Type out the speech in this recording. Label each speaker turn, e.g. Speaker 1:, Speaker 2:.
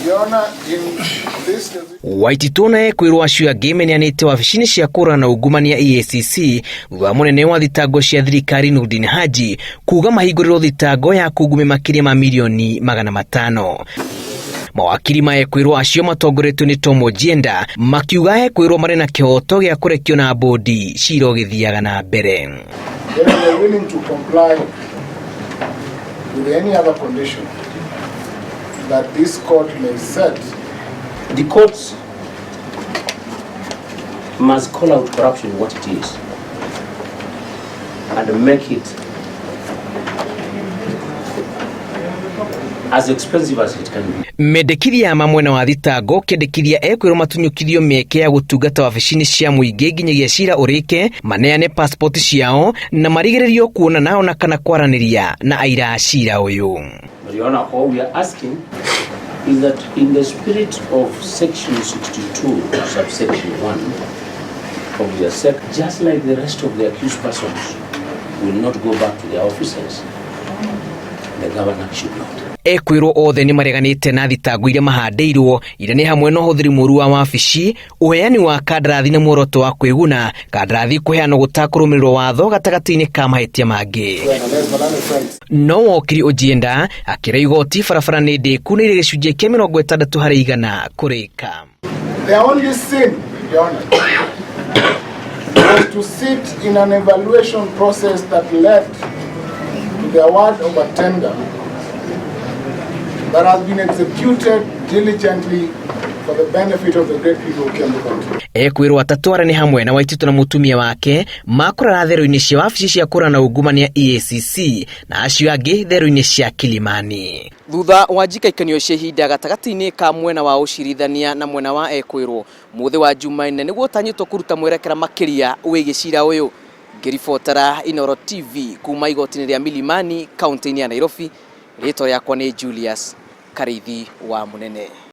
Speaker 1: Your Honor, in this
Speaker 2: Waititu na ekwĩrwo acio angĩ meneanĩte wabici-inĩ cia kũhũrana na ungumania EACC thutha wa mũnene wa thitango cia thirikari Nurdin Haji kuga mahingũrĩrwo thitango ya kungumia makĩria ma mirioni 500. Mawakiri ma ekwĩrwo acio matongoretio nĩ Tom Ojienda makiuga ekwĩrwo marĩ na kĩhoto gĩa kũrekio na bodi cira ũgĩthiaga na mbere.
Speaker 1: Then we are willing to comply with any other condition that this court may set.
Speaker 3: The courts must call out corruption what it is and make it as expensive as it can be.
Speaker 2: Mendekithia ma mwena wa thitango kĩendekithia ekwĩrwo matunyũkithio mĩeke ya gũtungata wabici-inĩ cia mũingĩ nginyagia cira ũrĩke, maneane passport ciao na marigĩrĩrio kuonana ona kana kwaranĩria na aira a cira ũyũ.
Speaker 3: But Your Honor, all we are asking is that in the spirit of section 62, subsection 1 of the SEC, just like the rest of the accused persons will not go back to their offices, the governor should not.
Speaker 2: Ekwĩrwo othe nĩ mareganĩte na thitango iria mahandĩirwo iria nĩ hamwe na ũhũthĩri mũru wa wabici, ũheani wa kandarathi na muoroto wa kwĩguna, kandarathi kũheanwo gũtakũrũmĩrĩrwo watho gatagatĩ-inĩ ka mahĩtia mangĩ. No wokiri Ojienda akĩra igoti barabara nĩ ndĩku na irĩ gĩcunjĩ kĩa 60% kũrĩka.
Speaker 1: Their only sin, Your Honor, was to sit in an evaluation process that led to the award of a tender that has been executed diligently for the benefit of the great people of Kiambu County.
Speaker 2: Ekwĩrwo atatũ arĩa nĩ hamwe na Waititu na mũtumia wake makũrara therũ-inĩ cia wabici cia kũhũrana na ungumania EACC na acio angĩ therũ-inĩ cia Kilimani. Thutha wa njikaikanio cia ihinda gatagatĩ-inĩ ka mwena wa ũcirithania na mwena wa ekwĩrwo mũthĩ wa Jumanne nĩguo ũtanyĩtwo kũruta mwerekera makĩria wĩgiĩ cira ũyũ. Ngĩribotera Inooro TV kuma igoti-inĩ rĩa Milimani kaunti-inĩ ya Nairobi, rĩtwa rĩakwa nĩ Julius Kariithi wa Mũnene.